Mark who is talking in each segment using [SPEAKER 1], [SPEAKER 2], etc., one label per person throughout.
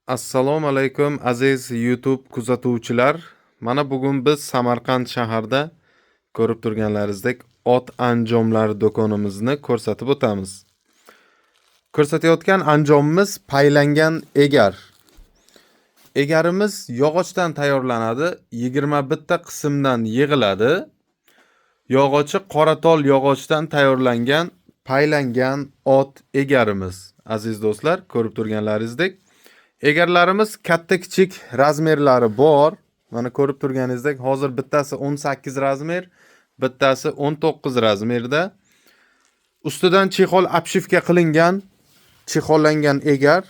[SPEAKER 1] Assalomu alaykum, aziz YouTube kuzatuvchilar. Mana bugun biz Samarqand shahrida ko'rib turganlaringizdek ot anjomlari do'konimizni ko'rsatib o'tamiz. Ko'rsatayotgan anjomimiz paylangan egar. Egarimiz yog'ochdan tayyorlanadi, 21 ta qismdan yig'iladi. Yog'ochi qoratol yog'ochdan tayyorlangan paylangan ot egarimiz. Aziz do'stlar, ko'rib turganlaringizdek egarlarimiz katta kichik razmerlari bor. Mana ko'rib turganingizdek hozir bittasi 18 razmer, bittasi 19 razmerda. Ustidan chexol обшивка qilingan, chexollangan egar.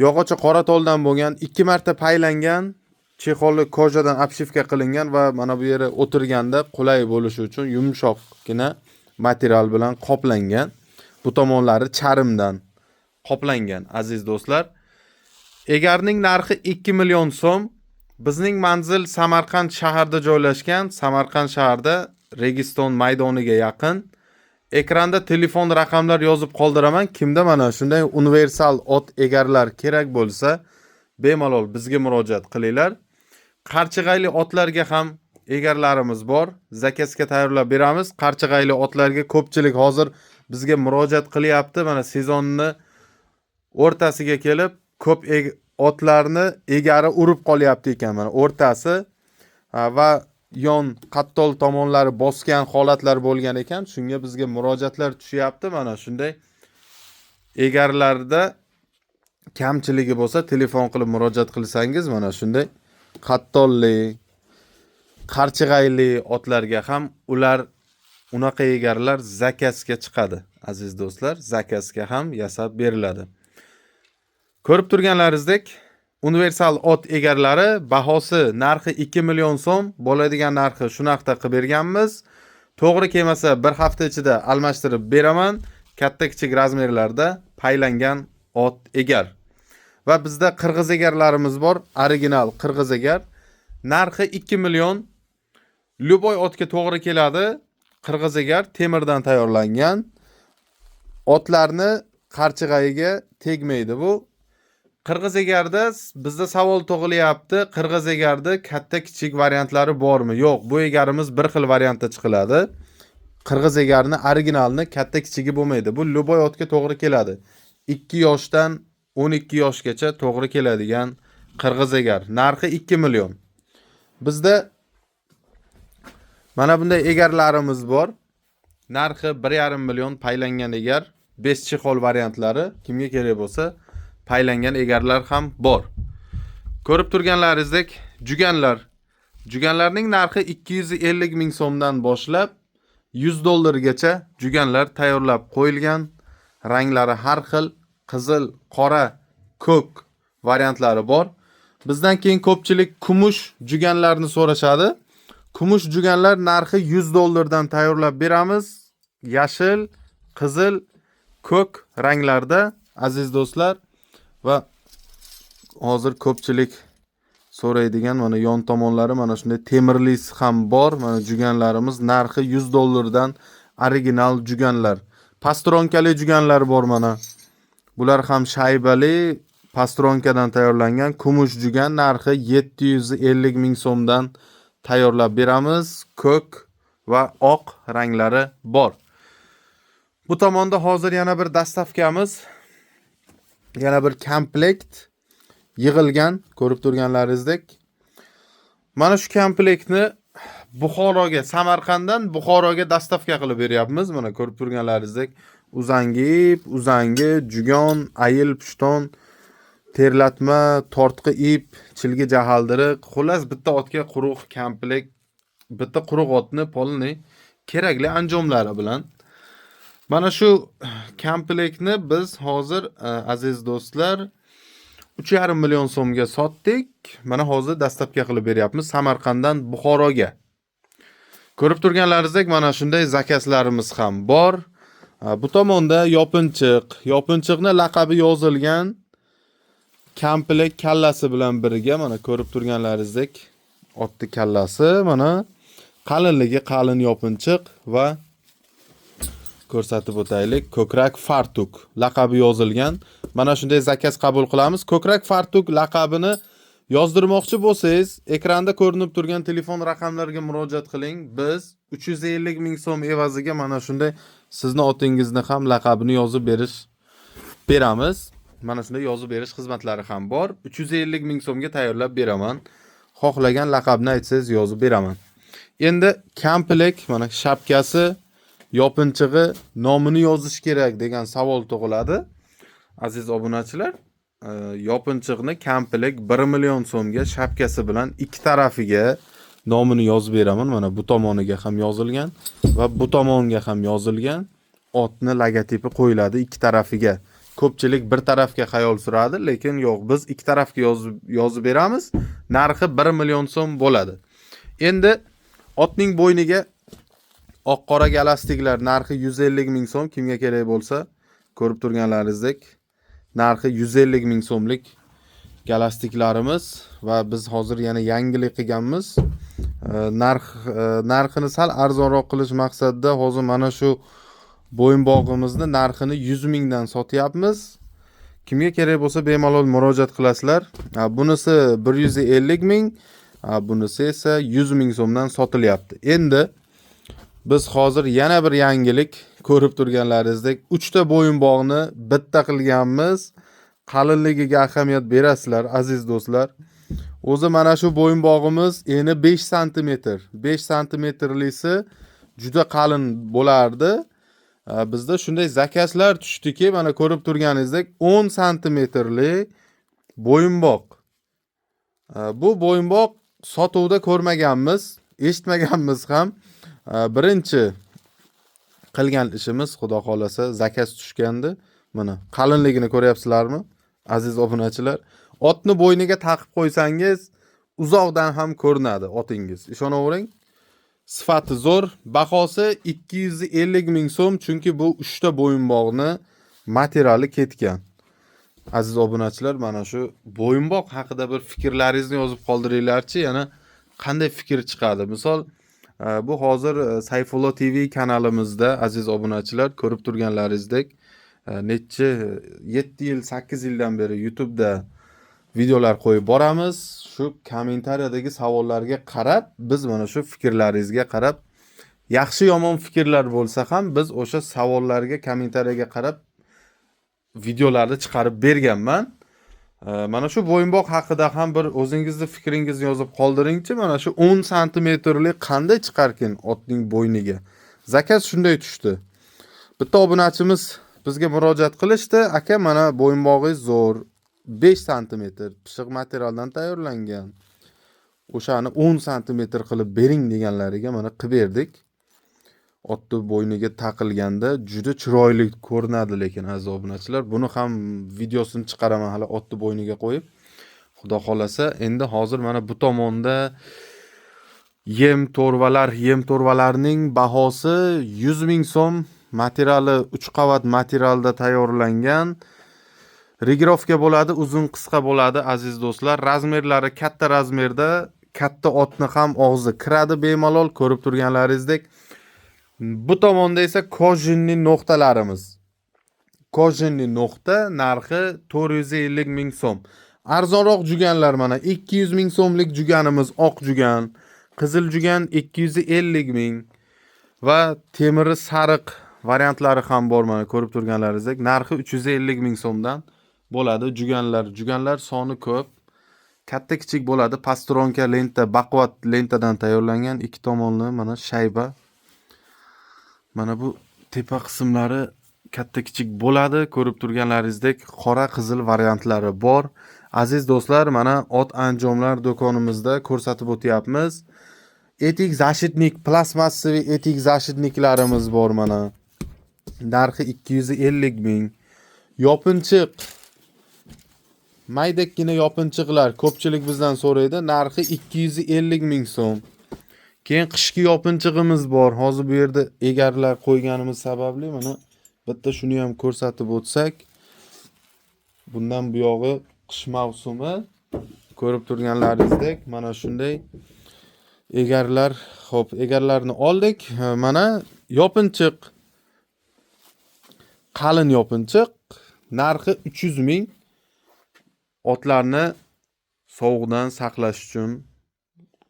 [SPEAKER 1] Yog'ochi qoratoldan bo'lgan, 2 marta paylangan, chexolli kojadan обшивка qilingan va mana bu yeri o'tirganda qulay bo'lishi uchun yumshoqqina material bilan qoplangan. Bu tomonlari charmdan qoplangan, aziz do'stlar. Egarning narxi 2 million so'm. Bizning manzil Samarqand shahrida joylashgan. Samarqand shahrida Registon maydoniga yaqin. Ekranda telefon raqamlar yozib qoldiraman. Kimda mana shunday universal ot egarlar kerak bo'lsa, bemalol bizga murojaat qilinglar. Qarchig'ayli otlarga ham egarlarimiz bor. Zakazga tayyorlab beramiz. Qarchig'ayli otlarga ko'pchilik hozir bizga murojaat qilyapti. Mana sezonni o'rtasiga kelib ko'p otlarni egari urib qolyapti ekan, mana o'rtasi va yon qattol tomonlari bosgan holatlar bo'lgan ekan. Shunga bizga murojaatlar tushyapti. Mana shunday egarlarda kamchiligi bo'lsa, telefon qilib murojaat qilsangiz, mana shunday qattolli, qarchig'ayli otlarga ham ular unaqa egarlar zakazga chiqadi. Aziz do'stlar, zakazga ham yasab beriladi. Ko'rib turganlaringizdek universal ot egarlari bahosi, narxi 2 million so'm bo'ladigan, narxi shu narxda qilib berganmiz. To'g'ri kelmasa, bir hafta ichida almashtirib beraman. Katta kichik razmerlarda paylangan ot egar. Va bizda qirg'iz egarlarimiz bor, original qirg'iz egar. Narxi 2 million. Любой otga to'g'ri keladi. Qirg'iz egar temirdan tayyorlangan. Otlarni qarchig'ayiga tegmaydi bu. Qirg'iz egarda bizda savol tug'ilyapti. Qirg'iz egarda katta kichik variantlari bormi? Yo'q, bu egarimiz bir xil variantda chiqiladi. Qirg'iz egarni originalni katta kichigi bo'lmaydi. Bu любой otga to'g'ri keladi. 2 yoshdan 12 yoshgacha to'g'ri keladigan qirg'iz egar. Narxi 2 million. Bizda mana bunday egarlarimiz bor. Narxi 1,5 million paylangan egar, 5 chexol variantlari kimga kerak bo'lsa, paylangan egarlar ham bor. Ko'rib turganlaringizdek juganlar. Juganlarning narxi 250 ming so'mdan boshlab 100 dollargacha juganlar tayyorlab qo'yilgan. Ranglari har xil, qizil, qora, ko'k variantlari bor. Bizdan keyin ko'pchilik kumush juganlarni so'rashadi. Kumush juganlar narxi 100 dollardan tayyorlab beramiz. Yashil, qizil, ko'k ranglarda, aziz do'stlar, va hozir ko'pchilik so'raydigan mana yon tomonlari mana shunday temirlisi ham bor. Mana juganlarimiz narxi 100 dollardan, original juganlar. Pastronkali juganlar bor mana. Bular ham shaybali pastronkadan tayyorlangan kumush jugan, narxi 750 ming so'mdan tayyorlab beramiz. Ko'k va oq ranglari bor. Bu tomonda hozir yana bir доставка miz, yana bir komplekt yig'ilgan, ko'rib turganlaringizdek. Mana shu komplektni Buxoroga, Samarqanddan Buxoroga доставка qilib beryapmiz. Mana ko'rib turganlaringizdek uzangi ip, uzangi, jugon, ayil, pushton, terlatma, tortqi ip, chilgi jahaldiriq, xullas bitta otga quruq komplekt, bitta quruq otni полный kerakli anjomlari bilan. Mana shu komplektni biz hozir, aziz do'stlar, 3,5 million so'mga sotdik. Mana hozir доставка qilib beryapmiz Samarqanddan Buxoroga. Ko'rib turganlaringizdek mana shunday zakazlarimiz ham bor. Bu tomonda yopinchiq, yopinchiqni laqabi yozilgan komplekt kallasi bilan birga, mana ko'rib turganlaringizdek otni kallasi, mana qalinligi qalin yopinchiq va Ko'rsatib o'taylik. Ko'krak Fartuk laqabi yozilgan. Mana shunday zakaz qabul qilamiz. Ko'krak Fartuk laqabini yozdirmoqchi bo'lsangiz, ekranda ko'rinib turgan telefon raqamlariga murojaat qiling. Biz 350 ming so'm evaziga mana shunday sizni otingizni ham laqabini yozib beramiz. Mana shunday yozib berish xizmatlari ham bor. 350 ming so'mga tayyorlab beraman. Xohlagan laqabni aytsangiz yozib beraman. Endi komplekt mana shapkasi, yopinchig'i, nomini yozish kerak degan savol tug'iladi. Aziz obunachilar, yopinchiqni komplekt 1 million so'mga shapkasi bilan ikki tarafiga nomini yozib beraman. Mana bu tomoniga ham yozilgan va bu tomonga ham yozilgan. Otni logotipi qo'yiladi ikki tarafiga. Ko'pchilik bir tarafga xayol suradi, lekin yo'q, biz ikki tarafga yozib beramiz. Narxi 1 million so'm bo'ladi. Endi otning bo'yniga oq qora galastiklar narxi 150 ming so'm. Kimga kerak bo'lsa, ko'rib turganlaringizdek narxi 150 ming so'mlik galastiklarimiz va biz hozir yana yangilik qilganmiz. Narxini sal arzonroq qilish maqsadida hozir mana shu bo'yinbog'imizni narxini 100 mingdan sotyapmiz. Kimga kerak bo'lsa bemalol murojaat qilasizlar. Bunisi 150 ming, bunisi esa 100 ming so'mdan sotilyapti. Endi biz hozir yana bir yangilik, ko'rib turganlaringizdek 3 ta bo'yinbog'ni bitta qilganmiz. Qalinligiga ahamiyat berasizlar, aziz do'stlar. O'zi mana shu bo'yinbog'imiz eni 5 santimetr. 5 santimetrlisi juda qalin bo'lardi. Bizda shunday zakazlar tushdiki, mana ko'rib turganingizdek 10 santimetrli bo'yinbog'. Bu bo'yinbog' sotuvda ko'rmaganmiz, eshitmaganmiz ham. Birinchi qilgan ishimiz, xudo xolasa, zakaz tushgandi. Mana qalinligini ko'ryapsizlarmi, aziz obunachilar? Otni bo'yniga taqib qo'ysangiz, uzoqdan ham ko'rinadi otingiz. Ishonavering. Sifati zo'r, bahosi 250 ming so'm, chunki bu 3 ta bo'yinbog'ni materiali ketgan. Aziz obunachilar, mana shu bo'yinbog' haqida bir fikrlaringizni yozib qoldiringlarchi, yana qanday fikr chiqadi? Misol, bu hozir Sayfullo TV kanalimizda, aziz obunachilar, ko'rib turganlaringizdek, necha 7 yil, 8 yildan beri YouTube'da videolar qo'yib boramiz. Shu kommentariyadagi savollarga qarab, biz mana shu fikrlaringizga qarab, yaxshi yomon fikrlar bo'lsa ham biz o'sha savollarga, kommentariyaga qarab videolarni chiqarib berganman. Mana shu bo'yinbog' haqida ham bir o'zingizni fikringizni yozib qoldiringchi. Mana shu 10 santimetrlik qanday chiqarkin otning bo'yniga? Zakaz shunday tushdi. Bitta obunachimiz bizga murojaat qilishdi. Aka, mana bo'yinbog'ingiz zo'r, 5 santimetr pishiq materialdan tayyorlangan. O'shani 10 santimetr qilib bering deganlariga mana qilib berdik. Otni bo'yniga taqilganda juda chiroyli ko'rinadi, lekin aziz obunachilar, buni ham videosini chiqaraman hali otni bo'yniga qo'yib. Xudo xolasa, endi hozir mana bu tomonda yem to'rvalar, yem to'rvalarning bahosi 100 ming so'm, materiali 3 qavat materialda tayyorlangan. Regirovka bo'ladi, uzun qisqa bo'ladi, aziz do'stlar. Razmerlari katta razmerda, katta otni ham og'zi kiradi bemalol, ko'rib turganlaringizdek. Bu tomonda esa kojinli no'xtalarimiz. Kojinli no'xta narxi 450 ming so'm. Arzonroq juganlar mana 200 ming so'mlik juganimiz, oq jugan, qizil jugan 250 ming va temiri sariq variantlari ham bor, mana ko'rib turganlaringizdek. Narxi 350 ming so'mdan bo'ladi juganlar. Juganlar soni ko'p. Katta kichik bo'ladi. Pastronka lenta, baquvvat lentadan tayyorlangan, ikki tomonli mana shayba. Mana bu tepa qismlari katta kichik bo'ladi. Ko'rib turganlaringizdek qora qizil variantlari bor. Aziz do'stlar, mana ot anjomlar do'konimizda ko'rsatib o'tyapmiz. Etik защитник, plastmassaviy etik защитник larimiz bor mana. Narxi 250 ming. Yopinchiq, maydakkina yopinchiqlar ko'pchilik bizdan so'raydi. Narxi 250 ming so'm. Keyin qishki yopinchig'imiz bor. Hozir bu yerda egarlar qo'yganimiz sababli mana bitta shuni ham ko'rsatib o'tsak. Bundan buyog'i qish mavsumi, ko'rib turganlaringizdek mana shunday egarlar. Xo'p, egarlarni oldik. Mana yopinchiq. Qalin yopinchiq, narxi 300 ming. Otlarni sovuqdan saqlash uchun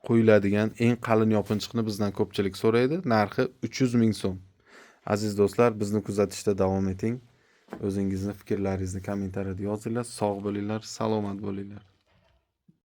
[SPEAKER 1] qo'yiladigan eng qalin yopinchiqni bizdan ko'pchilik so'raydi. Narxi 300 ming so'm. Aziz do'stlar, bizni kuzatishda davom eting. O'zingizni fikrlaringizni kommentariyada yozinglar. Sog' bo'linglar, salomat bo'linglar.